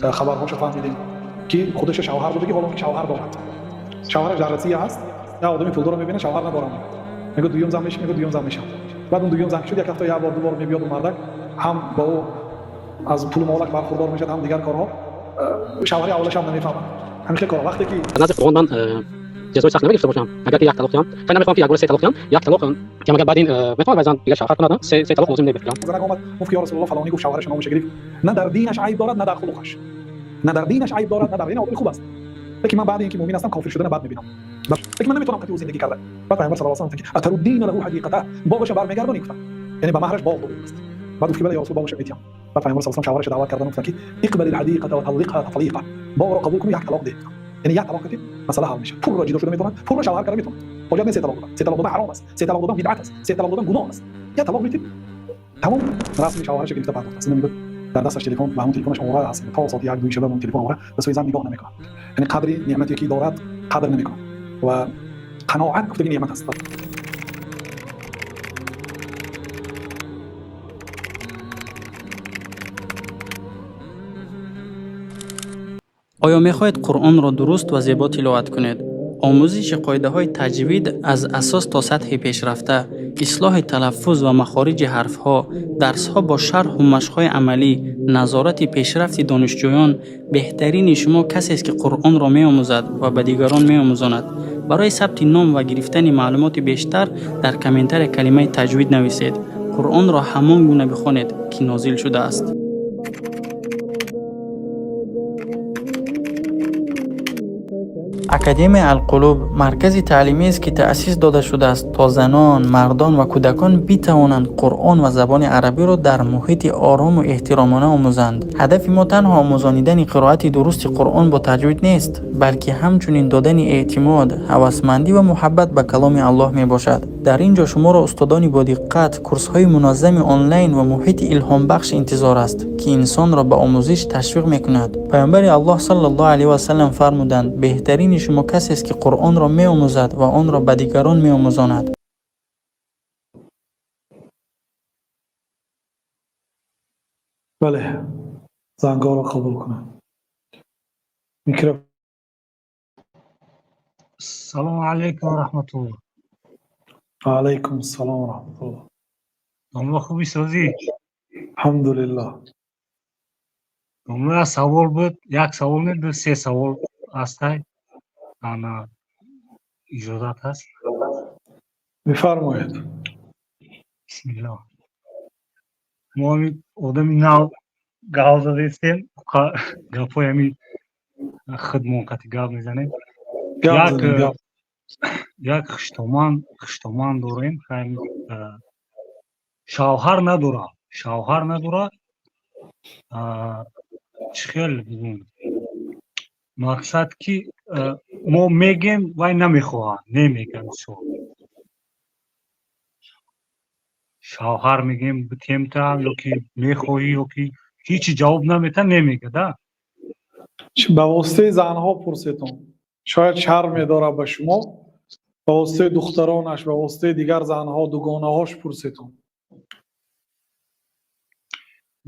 Хабарҳошо фаҳмидем, ки худаш шавҳар буда, ки ҳоло шавҳар дорад. Шавҳараш дар Россия ҳаст. Як одами пулдорро мебинад, шавҳар надорам, мегӯяд, дуюм зан мешавам, мегӯяд, дуюм зан мешавам. Баъд он дуюм зан шуд, як ҳафта як бор, ду бор мебиёд. Мардак ҳам ба ӯ аз пулу молак бархурдор мешавад, ҳам дигар корҳо. Шавҳари аввалаш ҳам намефаҳмад ҳамин хел корҳо вақте ки Аз назди Қуръон ман ҷазои сахт намегирифта бошам, агар ки як талоқ диҳам? Хай, намехоҳам, ки якбора се талоқ диҳам. Як талоқ ки агар баъд ин мехоҳад вай зан дигар шавҳар кунад, се талоқ лозим небефикрам. Занак омад, гуфт, ки ё Расулуллоҳ, фалонӣ гуфт, шавҳараш номаша гирифт, на дар динаш айб дорад, на дар хулқаш, на дар динаш айб дорад, на дар ин, одами хуб аст, лекин ман баъди ин ки мӯмин ҳастам, кофир шудана бад мебинам, лекин ман наметавонам қати ӯ зиндагӣ карда. Баъд Пайғамбар саллаллоҳу алайҳи васаллам гуфтанд, ки أتردين له حديقته, боғаша бармегардонӣ, гуфтанд, яъне ба маҳраш боғ дода аст. Баъд гуфт, ки бале, ё Расул, боғаша метиҳам. Баъд Пайғамбар саллаллоҳу алайҳи васаллам шавҳарашро даъват кардан, гуфтанд, ки اقبل الحديقة وطلقها تطليقة, боғро қабул кун, як талоқ деҳ. Яъне як талоқ кардӣ, масъала ҳал мешавад, пурра ҷудо шуда метавонад, пурра шавҳар карда метавонад. Ҳоҷат нест се талоқ додан. Се талоқ додан ҳаром аст, се талоқ додан бидъат аст, се талоқ додан гуноҳ аст. Як талоқ метид, тамом, расми шавҳарашро гирифта пардохт аст. Мегӯяд, дар дасташ телефон ва ҳамон телефонаш овора аст, то соати 1, 2 шаба он телефон овора, ба сӯи зан нигоҳ намекунад. Яъне қадри неъмате ки дорад, қадр намекунад ва қаноат гуфтаги неъмат аст. Оё мехоҳед Қуръонро дуруст ва зебо тиловат кунед? Омӯзиши қоидаҳои таҷвид аз асос то сатҳи пешрафта, ислоҳи талаффуз ва махориҷи ҳарфҳо, дарсҳо бо шарҳу машқҳои амалӣ, назорати пешрафти донишҷӯён. Беҳтарини шумо касест, ки Қуръонро меомӯзад ва ба дигарон меомӯзонад. Барои сабти ном ва гирифтани маълумоти бештар дар комментария калимаи таҷвид нависед. Қуръонро ҳамон гуна бихонед, ки нозил шудааст. Академияи Алқулуб маркази таълимиест, ки таъсис дода шудааст, то занон, мардон ва кӯдакон битавонанд Қуръон ва забони арабиро дар муҳити орому эҳтиромона омӯзанд. Ҳадафи мо танҳо омӯзонидани қироати дурусти Қуръон бо таҷвид нест, балки ҳамчунин додани эътимод, ҳавасмандӣ ва муҳаббат ба Каломи Аллоҳ мебошад. Дар ин ҷо шуморо устодони бодиққат, курсҳои муназзами онлайн ва муҳити илҳомбахш интизор аст, ки инсонро ба омӯзиш ташвиқ мекунад. Паёмбари Аллоҳ саллаллоҳу алайҳи васаллам фармуданд: беҳтарини шумо касест, ки Қуръонро меомӯзад ва онро ба дигарон меомӯзонад. Бале, зангҳоро қабул кунам, микрофон. Салому алайкум ва раҳматуллоҳ. Алайкум ассалом ва раҳматуллоҳ. Домла, хуби, созӣ? Алҳамдулиллоҳ. Домла, як савол буд, як савол не, ду се савол ҳастай. Ана, иҷозат ҳаст? Бифармоед. Бисмиллоҳ. Мо ҳами одами нав гап задестем, гапҳои ҳами худмон қати гап мезанем. Гап занед, гап. Як хуштоман дорем, шавҳар надорад, шавҳар надорад. Чӣ хел бигӯм, мақсад ки мо мегем, вай намехоҳад, немегӯяд. Мисол, шавҳар мегем, битемта ё ки мехоҳӣ, ё ки ҳичи ҷавоб намета, немегӯяд. Ба воситаи занҳо пурсетон, шояд шарм медорад ба шумо. Ба воситаи духтаронаш, ба воситаи дигар занҳо, дугонаҳош пурсетон.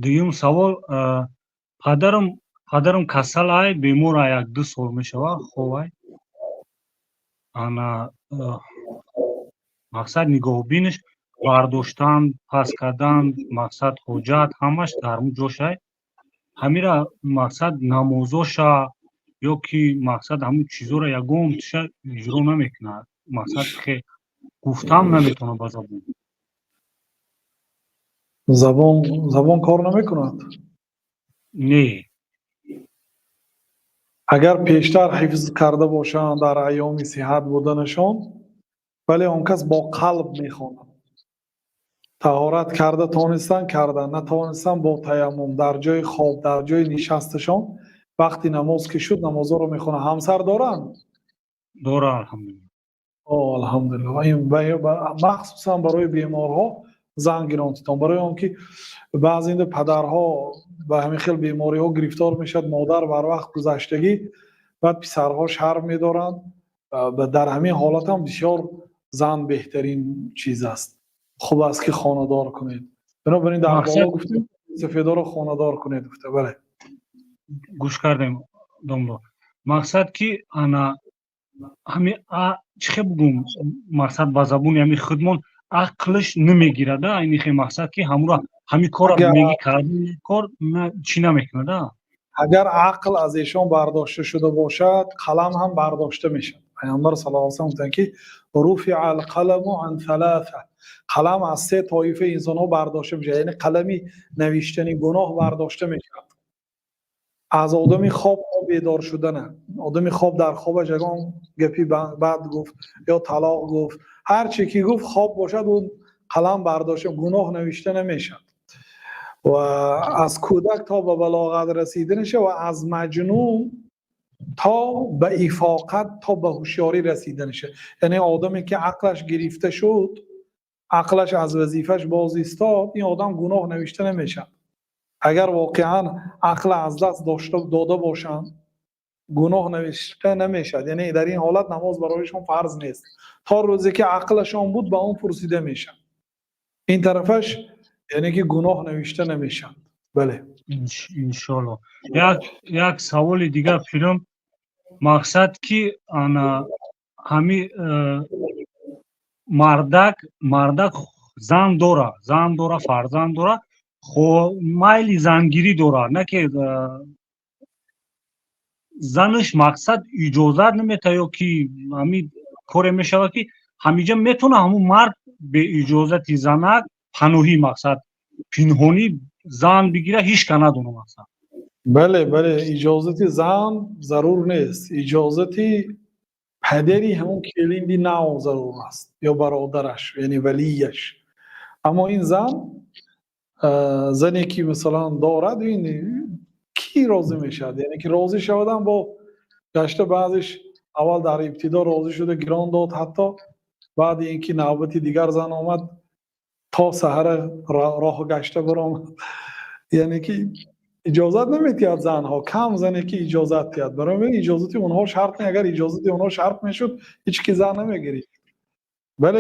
Дуюм савол: падарам касал ай, бемор ай, як 2 сол мешавад, хоб ай. Ана, мақсад, нигоҳубинаш, бардоштан, паст кардан, мақсад, ҳоҷат, ҳамаш дар ҳамун ҷош ай. Ҳамира, мақсад, намозоша ё ки, мақсад, ҳамун чизоро ягон тиша иҷро намекунад. Мақсад, гуфтам наметавонад ба забон. Забон кор намекунад? Не. Агар пештар ҳифз карда бошанд дар айёми сиҳат буданашон, вале он кас бо қалб мехонад. Таҳорат карда тонистан, кардан натонистан, бо таяммум дар ҷои хоб, дар ҷои нишасташон, вақти намоз ки шуд, намозҳоро мехонанд. Ҳамсар доранд? Дора, алҳамдулилла. Алҳамдулилла. Махсусан барои беморҳо зан гиронтитон, барои он ки баъзе падарҳо ба ҳамин хел бемориҳо гирифтор мешавад, модар барвақт гузаштагӣ, баъд писарҳо шарм медоранд. Дар ҳамин ҳолат ҳам бисёр зан беҳтарин чиз аст. Хуб аст, ки хонадор кунед. Бинобар ин дар боло гуфтем, сафедоро хонадор кунед гуфта, бале. Гӯш кардем, домло. Мақсад ки ана ҳами чӣ хел бугум, мақсад ба забони ҳами худмон ақлш намегирада. Ини хел мақсад ки ҳамура ҳами кора меги кардани кор чӣ намекунада. Агар ақл аз эшон бардошта шуда бошад, қалам ҳам бардошта мешавад. Пайғамбар саллаллоҳу алайҳи васаллам гуфтанд, ки руфиа алқаламу ан саласа, қалам аз се тоифаи инсонҳо бардошта мешавад, яъне қалами навиштани гуноҳ бардошта мешавад. Аз одами хоб бедор шудана, одами хоб дар хобаш ягон гапи бад гуфт ё талоқ гуфт, ҳар чи ки гуфт, хоб бошад, ӯ қалам бардошта, гуноҳ навишта намешавад. Ва аз кӯдак то ба балоғат расиданаша ва аз маҷнун то ба ифоқат, то ба ҳушёрӣ расиданаша. Яъне одаме ки ақлаш гирифта шуд, ақлаш аз вазифаш боз истод, ин одам гуноҳ навишта намешавад. Агар воқеан ақла аз даст дошта дода бошанд, гуноҳ навишта намешавад, яъне дар ин ҳолат намоз барояшон фарз нест. То рӯзе ки ақлашон буд, ба он пурсида мешавад. Ин тарафаш, яъне ки гуноҳ навишта намешавад, бале. Иншолло. Як саволи дигар, пирам. Мақсад ки ана ҳами мардак зан дора, фарзанд дора, майли зангирӣ дора, на ки занаш мақсад иҷозат намета ё ки ҳами коре мешавад, ки ҳамиҷа метавона ҳамун мард беиҷозати занак паноҳӣ, мақсад пинҳонӣ зан бигира, ҳеч ка надона, мақсад. Бале, иҷозати зан зарур нест. Иҷозати падари ҳамон келинди нав зарур аст ё бародараш, яъне валияш. Аммо ин зан, зане ки масалан дорад, ин кӣ розӣ мешавад? Яъне ки розӣ шавадам, бо гашта баъзеш аввал дар ибтидо розӣ шуда гирон дод, ҳатто баъди ин ки навбати дигар зан омад, то саҳара роҳ гашта баромад. Яъне ки иҷозат наметиҳад занҳо, кам зане ки иҷозат диҳад. Барои иҷозати онҳо шарт не. Агар иҷозати онҳо шарт мешуд, ҳеҷ ки зан намегирифт. Бале,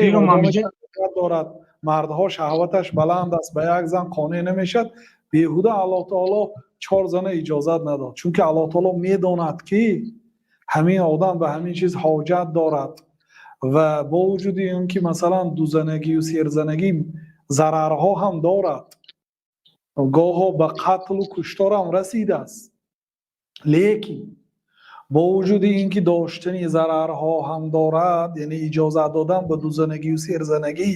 дорад, мардҳо шаҳваташ баланд аст, ба як зан қонеъ намешавад. Беҳуда Аллоҳ таоло чор зана иҷозат надод, чунки Аллоҳ таоло медонад, ки ҳамин одам ба ҳамин чиз ҳоҷат дорад. Ва бо вуҷуди он ки масалан дузанагию серзанагӣ зарарҳо ҳам дорад, гоҳо ба қатлу кушторам расидааст, лекин бо вуҷуди ин ки доштани зарарҳо ҳам дорад, яъне иҷозат додан ба дузанагию серзанагӣ,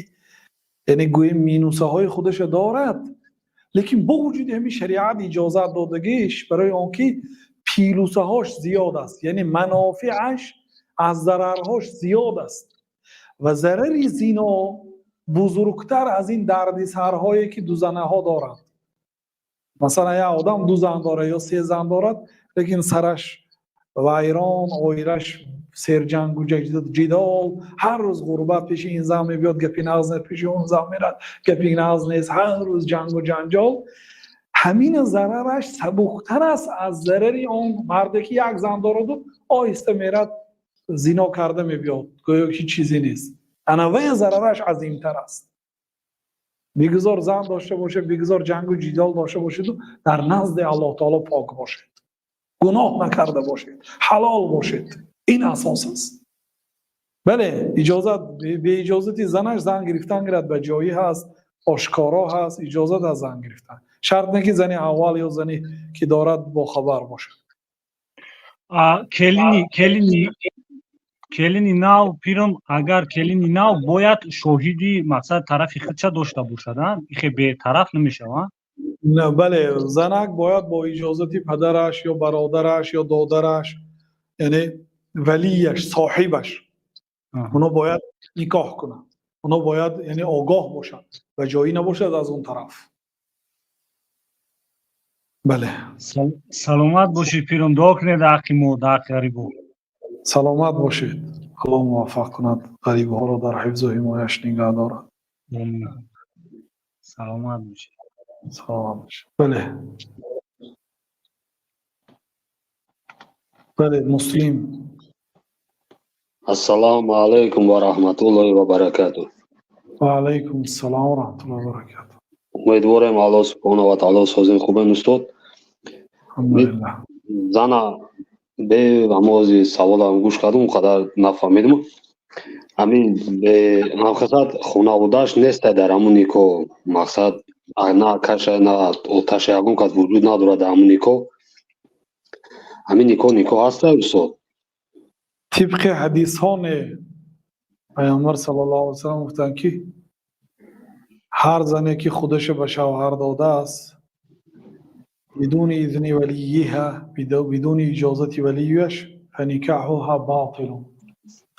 яъне гӯем, минусаҳои худаша дорад, лекин бо вуҷуди ҳамин шариат иҷозат додагиш барои он ки плюсаҳош зиёд аст, яъне манофеаш аз зарарҳош зиёд аст. Ва зарари зино бузургтар аз ин дардисарҳое ки дузанаҳо доранд. Масалан, як одам ду зан дорад ё се зан дорад, лекин сараш вайрон, оилаш серҷангу ҷидол, ҳар рӯз ғурбат, пеши ин зан мебиёд, гапи нағз нест, пеши он зан мерад, гапи нағз нест, ҳар рӯз ҷангу ҷанҷол. Ҳамина зарараш сабуктар аст аз зарари он марде ки як зан дораду оҳиста мерад, зино карда мебиёд, гӯё ки чизе нест. Ана вай зарараш азимтар аст. Бигузор зан дошта бошад, бигузор ҷангу ҷидол дошта бошаду дар назди Аллоҳ таоло пок бошед, гуноҳ накарда бошед, ҳалол бошед. Ин асос аст. Бале, иҷозат, беиҷозати занаш зан гирифтан гирад, ба ҷоӣ ҳаст, ошкоро ҳаст, иҷозат аз зан гирифтан. Шарт не ки зани аввал ё зане ки дорад бохабар бошад. Келини нав, пирам, агар келини нав бояд шоҳиди, мақсад, тарафи худша дошта бошад, ихе бетараф намешава? Бале, занак бояд бо иҷозати падараш ё бародараш ё додараш, яъне валияш, соҳибаш, оно бояд никоҳ кунад, оно бояд, яъне, огоҳ бошад ва ҷоӣ набошад аз он тараф, бале. Саломат бошед, пирам. Дуо кунед дар ҳаққи мо, дар ҳаққи ғарибо. Саломат бошед. Аллоҳ муваффақ кунад, ғарибҳоро дар ҳифзу ҳимояш нигаҳ дорад. Саломат бошед. Саломат бошед. Бале, Муслим. Ассалому алайкум ва раҳматуллоҳи ва баракатуҳ. Ва алайкум ассалом ва раҳматуллоҳи ва баракатуҳ. Умедворем, Аллоҳ субҳонаҳу ва таъоло созин хубен, устод. Алҳамдулиллаҳ. Зана бе ҳамози саволам гӯш кардум, он қадар нафаҳмидум. Ҳамин бе мақсад хонаводааш нестай дар ҳамун никоҳ. Мақсад на каша, на оташа, ягон кас вуҷуд надорад дар ҳамун никоҳ. Ҳамин никоҳ никоҳ ҳастай, устод? Тибқи ҳадисҳо не. Пайғамбар саллаллоҳу алайҳи васаллам гуфтанд, ки ҳар зане, ки худаша ба шавҳар додааст بدون إذن وليها, бидуни иҷозати валияш, فنكاحها باطل،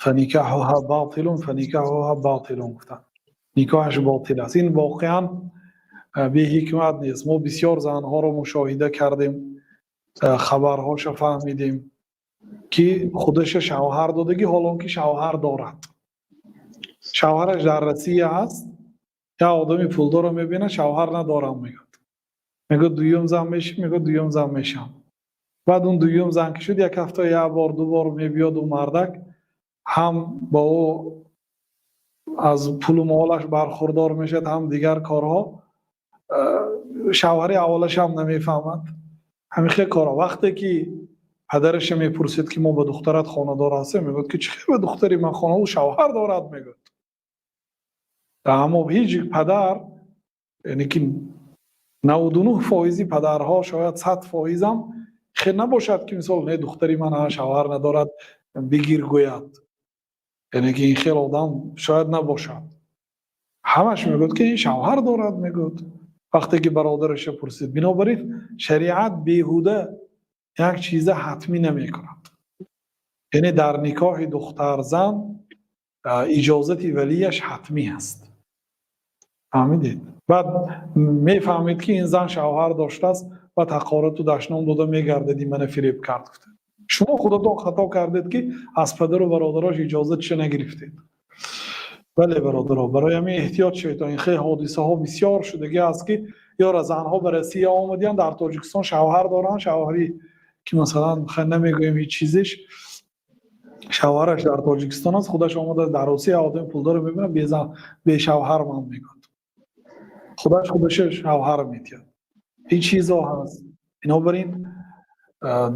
فنكاحها باطل، فنكاحها باطل гуфтанд, никоҳаш ботил аст. Ин воқеан беҳикмат нест. Мо бисёр занҳоро мушоҳида кардем, хабарҳоша фаҳмидем, ки худаша шавҳар додагӣ, ҳолон ки шавҳар дорад, шавҳараш дар Россия ҳаст. Як одами пулдорро мебинад, шавҳар надорам мегӯяд. Мегӯяд, дуюм зан мешӣ? Мегӯяд, дуюм зан мешам. Баъд он дуюм зан ки шуд, як ҳафта як бор, ду бор мебиёд. У мардак ҳам ба ӯ аз пулу молаш бархурдор мешавад, ҳам дигар корҳо. Шавҳари аввалашам намефаҳмад ҳамин хел корҳо. Вақте ки падараша мепурсед, ки мо ба духтарат хонадор ҳастем, мегӯяд, ки чӣ хел ба духтари ман хона, ӯ шавҳар дорад, мегӯяд. Аммо ҳеҷ падар, яъне ки 99 фоизи падарҳо, шояд 100 фоизам хел набошад, ки мисол, не, духтари ман шавҳар надорад, бигир гӯяд. Яъне ки ин хел одам шояд набошад. Ҳамаш мегӯяд, ки ин шавҳар дорад, мегӯяд, вақте ки бародараша пурсид. Бинобар ин шариат беҳуда як чиза ҳатмӣ намекунад. Яъне дар никоҳи духтарзан иҷозати валияш ҳатмӣ аст, фаҳмидед? Баъд мефаҳмед, ки ин зан шавҳар доштааст ва ҳақорату дашном дода мегардад, ин мана фиреб кард гуфта. Шумо худатон хато кардед, ки аз падару бародарош иҷозатша нагирифтед. Бале, бародаро, барои ҳамин эҳтиёт шавед. Ин хел ҳодисаҳо бисёр шудагӣ аст, ки ёра занҳо ба Россия омадиянд, дар Тоҷикистон шавҳар доранд, шавҳари ки масалан намегӯем ҳеҷ чизеш, шавҳараш дар Тоҷикистон аст, худаш омада дар Русия одами пулдоро мебинад, безан, бешавҳар ман мегӯяд, худаш худаша шавҳар метиҳад. Ин чизо ҳаст. Бинобар ин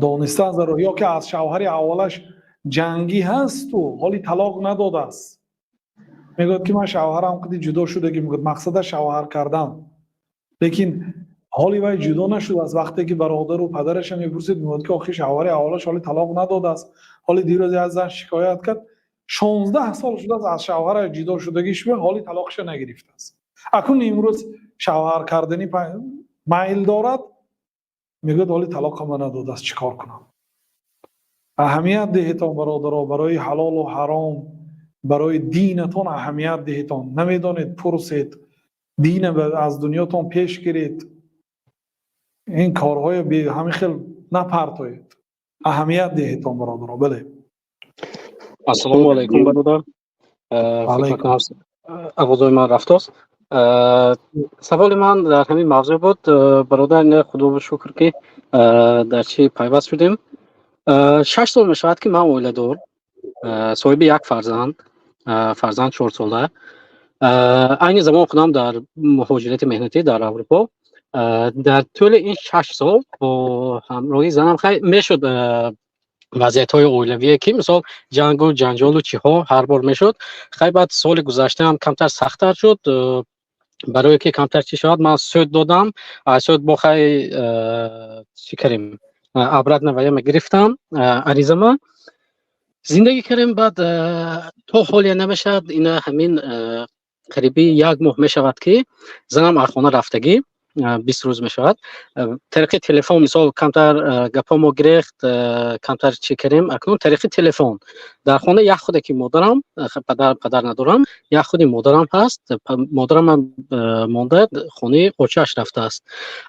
донистан зарур. Ё ки аз шавҳари аввалаш ҷангӣ ҳасту ҳоли талоқ надодааст, мегӯяд, ки ман шавҳарам қиди ҷудо шудагӣ, мегӯяд, мақсадаш шавҳар кардан, лекин ҳоли вай ҷудо нашудааст. Вақте ки бародару падараша мепурсид, мегӯяд, ки охи шавҳари аввалаш ҳоли талоқ надодааст. Ҳоли дирӯз як зан шикоят кард, 16 сол шудааст аз шавҳараш ҷудо шудагӣ шуда, ҳоли талоқша нагирифтааст. Акун имрӯз шавҳар карданӣ майл дорад, мегӯяд, ҳоли талоқама надодааст, чӣ кор кунам? Аҳамият диҳетон, бародаро, барои ҳалолу ҳаром, барои динатон аҳамият диҳетон. Намедонед, пурсед, дина аз дунётон пеш гиред. Ин корҳои ҳамин хел напартоед, аҳамият диҳетон, бародаро, бале. Ассалому алайкум, бародар. Овозои ман рафтост? Саволи ман дар ҳамин мавзӯъ буд, бародар. Худо шукр, ки дар чӣ пайваст шудем. 6 сол мешавад, ки ман оиладор, соҳиби як фарзанд, фарзанд 4 сола. Айни замон худам дар муҳоҷирати меҳнатӣ дар Аврупо. Дар тӯли ин 6 сол бо ҳамроҳи занам хай мешуд вазъиятҳои оилавие, ки мисол ҷангу ҷанҷолу чиҳо ҳар бор мешуд. Хай, баъд соли гузаштаам камтар сахттар шуд. Барое ки камтар чӣ шавад, ман суд додам. Суд бо хай чӣ кардем, обратно ваяма гирифтам аризама. Зиндагӣ кардем, баъд то ҳоле намешавад, ина ҳамин қариби як моҳ мешавад, ки занам аз хона рафтагӣ, 20 рӯз мешавад. Тариқи телефон мисол камтар гапҳо мо гирехт, камтар чӣ кардем. Акнун тариқи телефон дар хона як худе ки модарам, падар надорам, як худи модарам ҳаст. Модарамам монда, хонаи очааш рафтааст.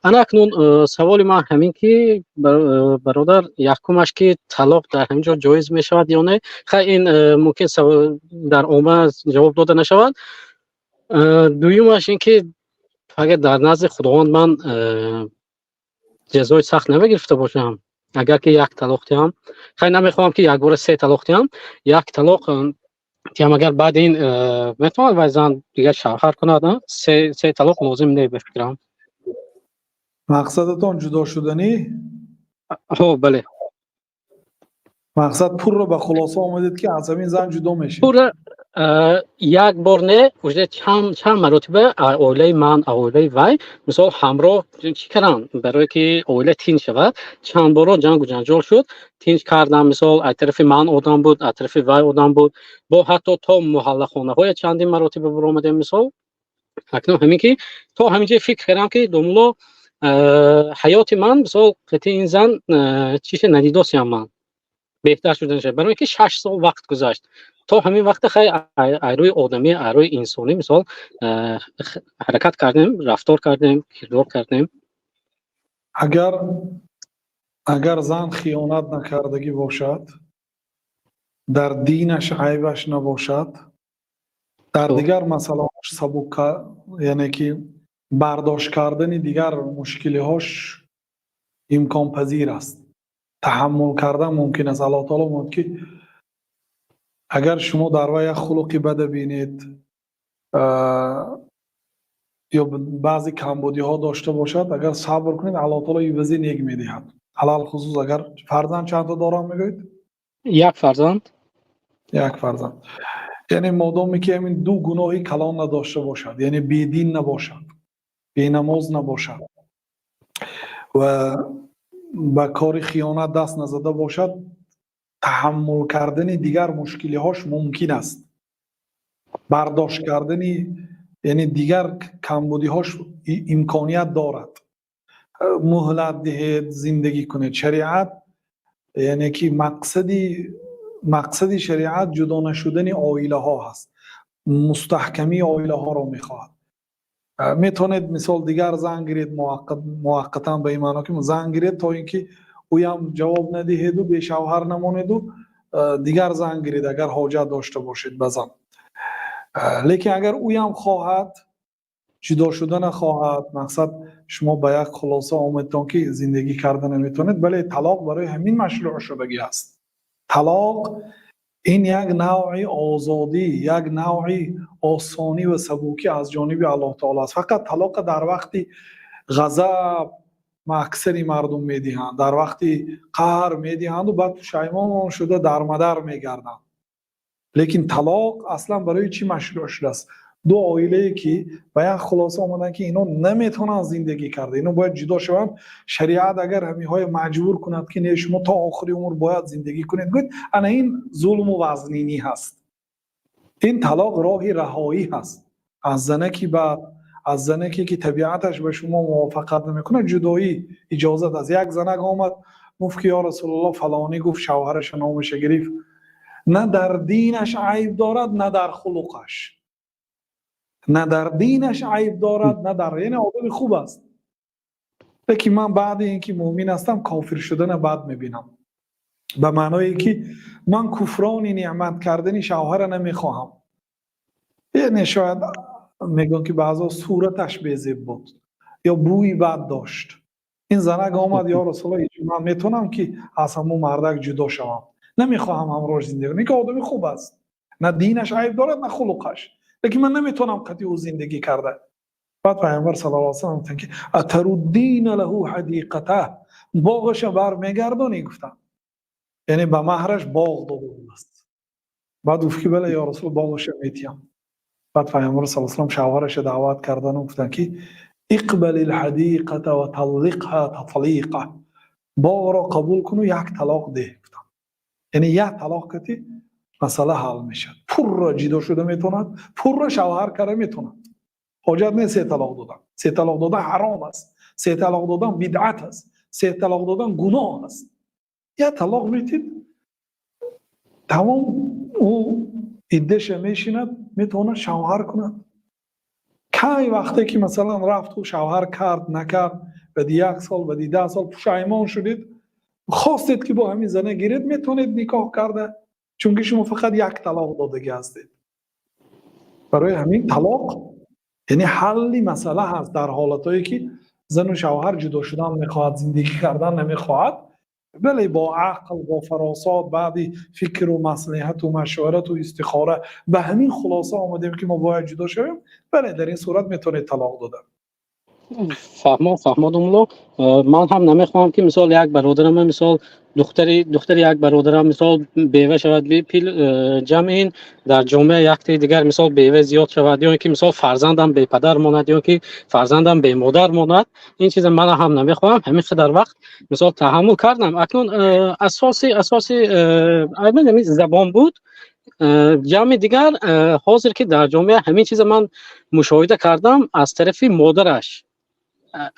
Ана акнун саволи ман ҳамин ки, бародар, якумаш ки талоқ дар ҳамин ҷо ҷоиз мешавад ё не? Хай, ин мумкин дар омма ҷавоб дода нашавад. Дуюмаш ин ки агар дар назди Худованд ман ҷазои сахт намегирифта бошам, агар ки як талоқ диҳам. Хай, намехоҳам, ки якбора се талоқ диҳам, як талоқ диҳам. Агар баъди ин метавонад вай зан дигар шавҳар кунад? Се талоқ лозим не, ба фикрам. Мақсадатон ҷудо шуданӣ? Ҳо, бале. Мақсад, пурра ба хулоса омадед, ки аз ҳамин зан ҷудо мешед? Пурра як бор не, уже чанд маротиба оилаи ман, оилаи вай, мисол, ҳамроҳ чӣ кардам, барое ки оила тинч шавад. Чанд боро ҷангу ҷанҷол шуд, тинч кардам. Мисол, аз тарафи ман одам буд, аз тарафи вай одам буд, бо ҳатто то муҳаллахонаҳое чандин маротиба биромадем. Мисол, акнун ҳамин ки то ҳамин ҷо фикр кардам, ки домулло, ҳаёти ман, мисол, қити ин зан чише надидосиям, ман беҳтар шуда нашад, барои ки 6 сол вақт гузашт. То ҳамин вақта хай ай рӯи одамӣ, ай рӯи инсонӣ, мисол, ҳаракат кардем, рафтор кардем, кирдор кардем. Агар зан хиёнат накардагӣ бошад, дар динаш айбаш набошад, дар дигар масъалаҳош сабук, яъне ки бардошт кардани дигар мушкилиҳош имконпазир аст, таҳаммул кардан мумкин аст. Аллоҳ таоло мегӯяд, ки агар шумо дар вай як хулқи бада бинед ё баъзе камбудиҳо дошта бошад, агар сабр кунед, Аллоҳ таоло ивази нек медиҳад. Алалхусус агар фарзанд чандта дорам мегӯед? Як фарзанд. Як фарзанд. Яъне модоме ки ҳамин ду гуноҳи калон надошта бошад, яъне бедин набошад, бенамоз набошад ва ба кори хиёнат даст назада бошад, таҳаммул кардани дигар мушкилиҳош мумкин аст, бардошт кардани, яъне дигар камбудиҳош имконият дорад. Муҳлат диҳед, зиндагӣ кунед. Шариат, яъне ки мақсади шариат ҷудо нашудани оилаҳо ҳаст, мустаҳкамии оилаҳоро мехоҳад. Метавонед, мисол, дигар зан гиред муваққатан, ба ин маъно ки зан гиред, то ин ки ӯям ҷавоб надиҳеду бешавҳар намонеду дигар зан гиред, агар ҳоҷат дошта бошед ба зан. Лекин агар ӯям хоҳад, ҷудо шудана хоҳад, мақсад, шумо ба як хулоса омадтон, ки зиндагӣ карда наметавонед, бале, талоқ барои ҳамин машрӯъ шудагӣ аст. Талоқ ин як навъи озодӣ, як навъи осонӣ ва сабукӣ аз ҷониби Аллоҳ таоло аст. Фақат талоқа дар вақти ғазаб аксари мардум медиҳанд, дар вақти қаҳр медиҳанду баъд пушаймон шуда дармадар мегарданд. Лекин талоқ аслан барои чӣ машрӯъ шудааст? Ду оилае ки ба як хулоса омаданд, ки ино наметавонанд зиндагӣ карда, ино бояд ҷудо шаванд. Шариат агар ҳаминҳое маҷбур кунад, ки не, шумо то охири умр бояд зиндагӣ кунед, гӯед, ана ин зулму вазнинӣ ҳаст. Ин талоқ роҳи раҳоӣ ҳаст аз занаки бад, аз занаке ки табиаташ ба шумо мувофиқат намекунад, ҷудоӣ иҷозат аст. Як занак омад, гуфт, ки ё Расулулло, фалонӣ гуфт, шавҳараша номаша гирифт, на дар динаш айб дорад, на дар хулуқаш, на дар динаш айб дорад, на дар, яъне одами хуб аст, лекин ман баъди ин ки мӯмин ҳастам, кофир шудана бад мебинам, ба маъное ки ман куфрони неъмат кардани шавҳара намехоҳам. Яъне шояд мегӯям, ки баъзо сураташ безеб буд ё бӯи бад дошт. Ин занак омад: «Ё Расулалло, ман метавонам, ки аз ҳамун мардак ҷудо шавам? Намехоҳам ҳамроҳш зиндагӣ кунам, ки одами хуб аст, на динаш айб дорад, на хулуқаш, лекин ман наметавонам қати ӯ зиндагӣ карда». Баъд Пайғамбар саллаллоҳу алайҳи васаллам гуфтанд, ки أتردين له حديقته, боғаша бармегардонӣ, гуфтанд. Яъне ба маҳраш боғ дода будааст. Баъд гуфт, ки бале, ё Расул, боғаша метиҳам. Баъд Пайғамбар саллаллоҳу алайҳи васаллам шавҳараша даъват кардану гуфтанд, ки اقبل الحديقة وطلقها تطليقة, боғро қабул куну як талоқ деҳ, гуфтанд. Яъне як талоқ кати масъала ҳал мешавад, пурра ҷудо шуда метавонад, пурра шавҳар карда метавонад. Ҳоҷат нест се талоқ додан. Се талоқ додан ҳаром аст, се талоқ додан бидъат аст, се талоқ додан гуноҳ аст. Як талоқ метид, тамом, ӯ иддаша мешинад, метавонад шавҳар кунад. Кай вақте ки, масалан, рафту шавҳар кард, накард, баъди як сол, баъди 10 сол пушаймон шудед, хостед, ки бо ҳамин зана гиред, метавонед никоҳ карда, чунки шумо фақат як талоқ додагӣ ҳастед. Барои ҳамин талоқ, яъне ҳалли масъала ҳаст дар ҳолатҳое ки зану шавҳар ҷудо шудан мехоҳад, зиндагӣ кардан намехоҳад. Бале, бо ақл, бо фаросат, баъди фикру маслиҳату машварату истихора ба ҳамин хулоса омадем, ки мо бояд ҷудо шавем. Бале, дар ин сурат метавонед талоқ дода. Фаҳмо, фаҳмодумло. Ман ҳам намехоҳам, ки мисол як бародарам, мисол духтари як бародарам, мисол бева шавад, пил ҷамъ ин дар ҷомеа яктаи дигар мисол бева зиёд шавад, ё ин ки мисол фарзандам бепадар монад, ё ки фарзандам бемодар монад. Ин чиза ман ҳам намехоҳам. Ҳамин қадар вақт мисол таҳаммул кардам. Акнун асоси ҳамин забон буд. Ҷамъи дигар, ҳозир ки дар ҷомеа ҳамин чиза ман мушоҳида кардам, аз тарафи модараш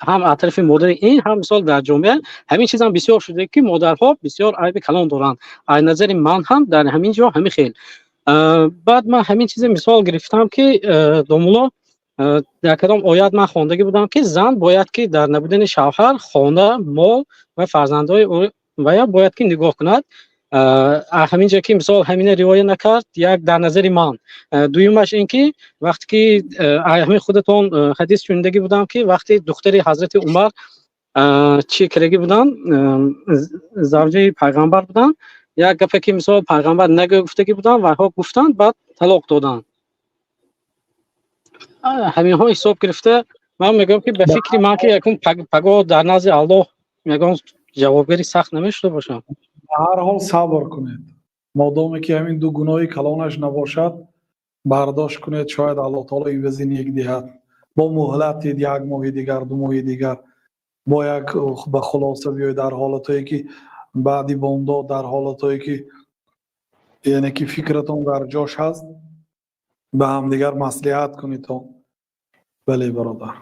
ҳам, аз тарафи модари ин ҳам, мисол дар ҷомеа ҳамин чизам бисёр шуда, ки модарҳо бисёр айби калон доранд. Аз назари ман ҳам дар ҳамин ҷо ҳамин хел. Баъд ман ҳамин чизе мисол гирифтам, ки домулло, дар кадом оят ман хондагӣ будам, ки зан бояд ки дар набудани шавҳар хона, мол ва фарзандҳои вая бояд ки нигоҳ кунад. Ҳамин ҷо ки мисол ҳамина риоя накард, як дар назари ман. Дуюмаш ин ки вақте ки ҳамин худатон ҳадис шунидагӣ будам, ки вақте духтари ҳазрати Умар чӣ кардагӣ буданд, завҷаи пайғамбар буданд, як гапе ки мисол пайғамбар нагӯ гуфтагӣ буданд, вайҳо гуфтанд, баъд талоқ доданд. Ҳаминҳо ҳисоб гирифта, ман мегӯям, ки ба фикри ман, ки якум пагоҳ дар назди Аллоҳ ягон ҷавобгари сахт намешуда бошам. Ба ҳар ҳол сабр кунед. Модоме ки ҳамин ду гуноҳи калонаш набошад, бардошт кунед, шояд Аллоҳ таоло ивази нек диҳад. Бо муҳлат дид, як моҳи дигар, 2 моҳи дигар, бо як ба хулоса биёед, дар ҳолатҳое ки баъди бомдод, дар ҳолатҳое ки яъне ки фикратон дар ҷош ҳаст, ба ҳамдигар маслиҳат кунедтон. Бале, бародар.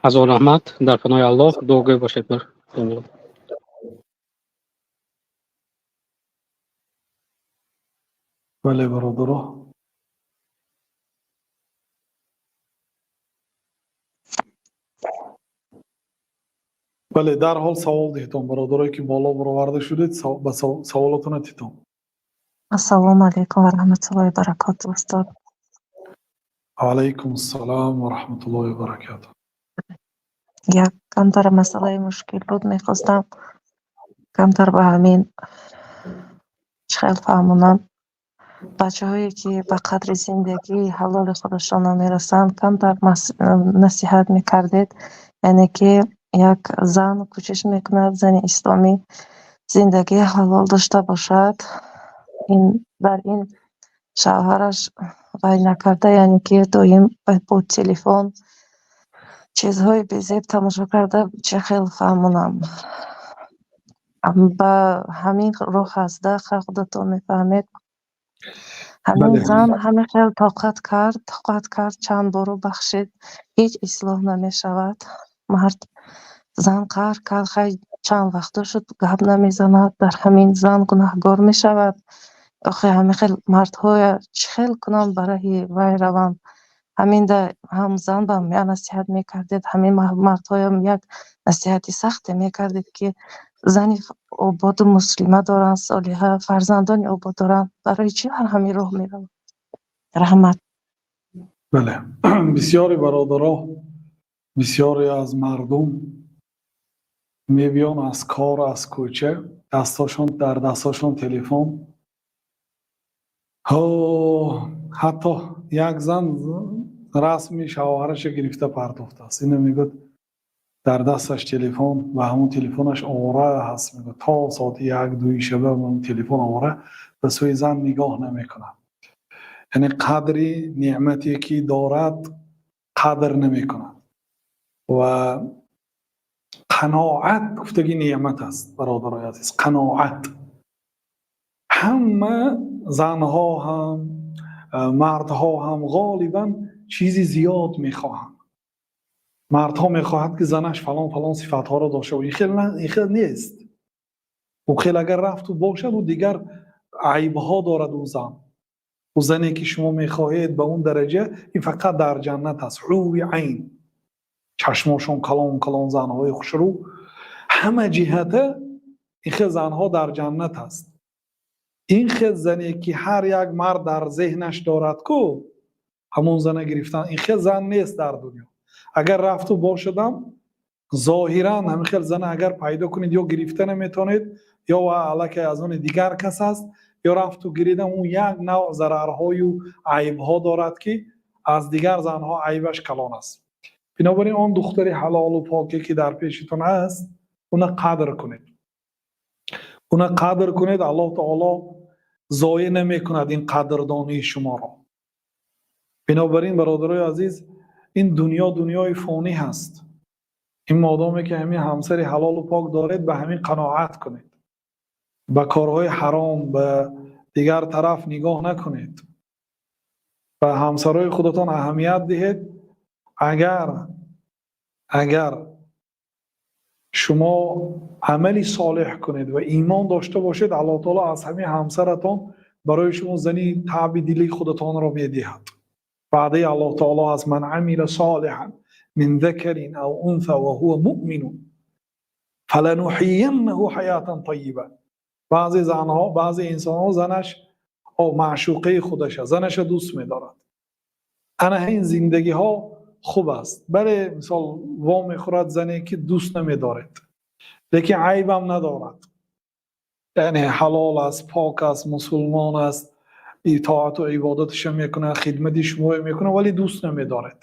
Ҳазор раҳмат, дар паноҳи Аллоҳ, дуогӯй бошед. Бале, бародаро. Бале, дарҳол савол диҳтон, бародарое ки боло бароварда шудед, ба саволотона титон. Ассалому алайкум ва раҳматуллоҳи ва баракотуҳ, устод. Алайкум ассалом ва раҳматуллоҳи ва баракотуҳ. Як камтар масъалаи мушкил буд, мехостам камтар ба ҳамин чӣ хел фаҳмонам. Бачаҳое ки ба қадри зиндагии ҳалоли худашон намерасанд, камтар насиҳат мекардед. Яъне ки як зан кӯшиш мекунад, зани исломӣ зиндагии ҳалол дошта бошад. Ин дар ин шавҳараш вай накарда, яъне ки доим бо телефон чизҳои безеб тамошо карда, чӣ хел фаҳмонам? Ба ҳамин роҳ ҳаст, да, худатон мефаҳмед. Ҳамин зан ҳамин хел тоқат кард, тоқат кард, чанд бору бахшид, ҳеҷ ислоҳ намешавад. Мард зан қаҳр кард, хай чанд вақто шуд гап намезанад, дар ҳамин зан гунаҳгор мешавад. Охе ҳамин хел мардҳоя чӣ хел кунам, ба раҳи вай раванд? Ҳаминда ҳам зан ба як насиҳат мекардед, ҳамин мардҳоям як насиҳати сахте мекардед, ки зани ободу муслима доранд, солиҳа, фарзандони обод доранд. Барои чӣ дар ҳамин роҳ мераванд? Раҳмат. Бале, бисёри бародаро, бисёре аз мардум мебиён аз кор, аз кӯча, дастошон дар дастошон телефон. Ҳатто як зан расми шавҳараша гирифта партофтааст. Ина мегӯяд, дар дасташ телефон ва ҳамон телефонаш овора ҳаст, мегӯяд, то соати 1-2 шаба ҳамон телефон овора, ба сӯи зан нигоҳ намекунад. Яъне қадри неъмате ки дорад, қадр намекунад. Ва қаноат гуфтаги неъмат аст, бародарои азиз. Қаноат. Ҳама занҳо ҳам, мардҳо ҳам ғолибан чизи зиёд мехоҳанд. Мардҳо мехоҳад, ки занаш фалон фалон сифатҳоро дошта бошад. Ин хел нест. Ӯ хел агар рафту бошад, ӯ дигар айбҳо дорад. Ӯ зан, ӯ зане ки шумо мехоҳед ба он дараҷа, ин фақат дар ҷаннат аст. Ҳури айн, чашмошон калон калон, занҳои хушрӯ, ҳама ҷиҳата ин хел занҳо дар ҷаннат аст. Ин хел зане ки ҳар як мард дар зеҳнаш дорад ку, ҳамон зана гирифтан, ин хел зан нест дар дунё. Агар рафту бошадам, зоҳиран ҳамин хел зана агар пайдо кунед, ё гирифта наметавонед, ё аллакай аз они дигар кас аст, ё рафту гиридам, ӯ як навъ зарарҳою айбҳо дорад, ки аз дигар занҳо айбаш калон аст. Бинобар ин, он духтари ҳалолу поке, ки дар пешитон аст, уна қадр кунед, уна қадр кунед. Аллоҳ таоло зоеъ намекунад ин қадрдонии шуморо. Бинобар ин, бародарои азиз, ин дунё дунёи фонӣ ҳаст. Ин модоме ки ҳамин ҳамсари ҳалолу пок доред, ба ҳамин қаноат кунед, ба корҳои ҳаром, ба дигар тараф нигоҳ накунед, ба ҳамсарҳои худатон аҳамият диҳед. Агар шумо амали солеҳ кунед ва имон дошта бошед, Аллоҳ таоло аз ҳамин ҳамсаратон барои шумо зани таъби дили худатонро медиҳад. Ваъдаи Аллоҳ таоло аст: من عمل صالحا من ذكر أو أنثى وهو مؤمن فلنحيينه حياة طيبة. Баъзе занҳо, баъзе инсонҳо занаш маъшуқаи худаша, занаша дӯст медорад. Ана ҳамин зиндагиҳо хуб аст. Бале, мисол, во мехӯрад зане, ки дӯст намедоред, лекин айбам надорад, яъне ҳалол аст, пок аст, мусулмон аст, итоату ибодаташа мекунад, хидмати шуморо мекунад, вале дӯст намедоред.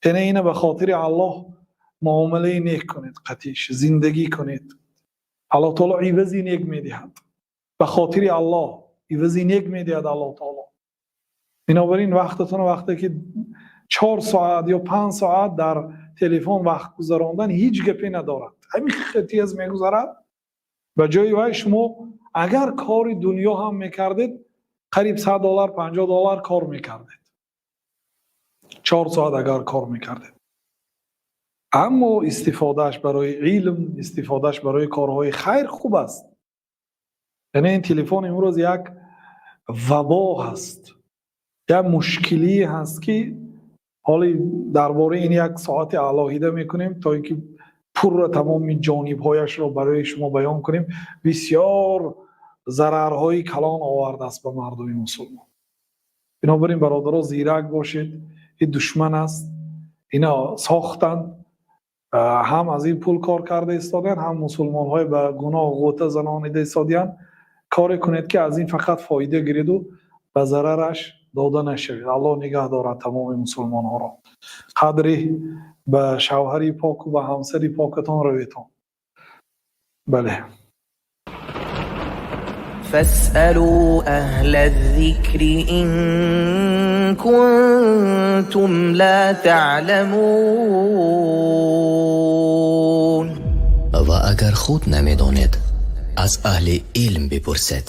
Яъне ина ба хотири Аллоҳ муомилаи нек кунед, қатиш зиндагӣ кунед. Аллоҳ таоло ивази нек медиҳад. Ба хотири Аллоҳ ивази нек медиҳад Аллоҳ таоло. Бинобар ин, вақтатон, вақте ки 4 соат ё 5 соат дар телефон вақт гузарондан ҳеҷ гапе надорад, ҳамин тез мегузарад. Ба ҷои вай шумо агар кори дунё ҳам мекардед, қариб 100 доллар, 50 доллар кор мекардед, 4 соат агар кор мекардед. Аммо истифодааш барои илм, истифодааш барои корҳои хайр хуб аст. Яъне ин телефон имрӯз як вабо ҳаст, як мушкилие ҳаст, ки ҳоли дар бораи ин як соати алоҳида мекунем, то ин ки пурра тамоми ҷонибҳояшро барои шумо баён кунем. Бисёр зарарҳои калон овардааст ба мардуми мусулмон. Бинобар ин, бародаро, зирак бошед. Ин душман аст, ина сохтанд, ҳам аз ин пул кор карда истодаянд, ҳам мусулмонҳои ба гуноҳ ғӯта занонида истодиянд. Коре кунед, ки аз ин фақат фоида гиреду ба зарараш дода нашавед. Аллоҳ нигаҳ дорад тамоми мусулмонҳоро. Қадри ба шавҳари поку ба ҳамсари покатон раведон. Бале. فاسألوا أهل الذكر إن كنتم لا تعلمون. Ва агар худ намедонед, аз аҳли илм бипурсед.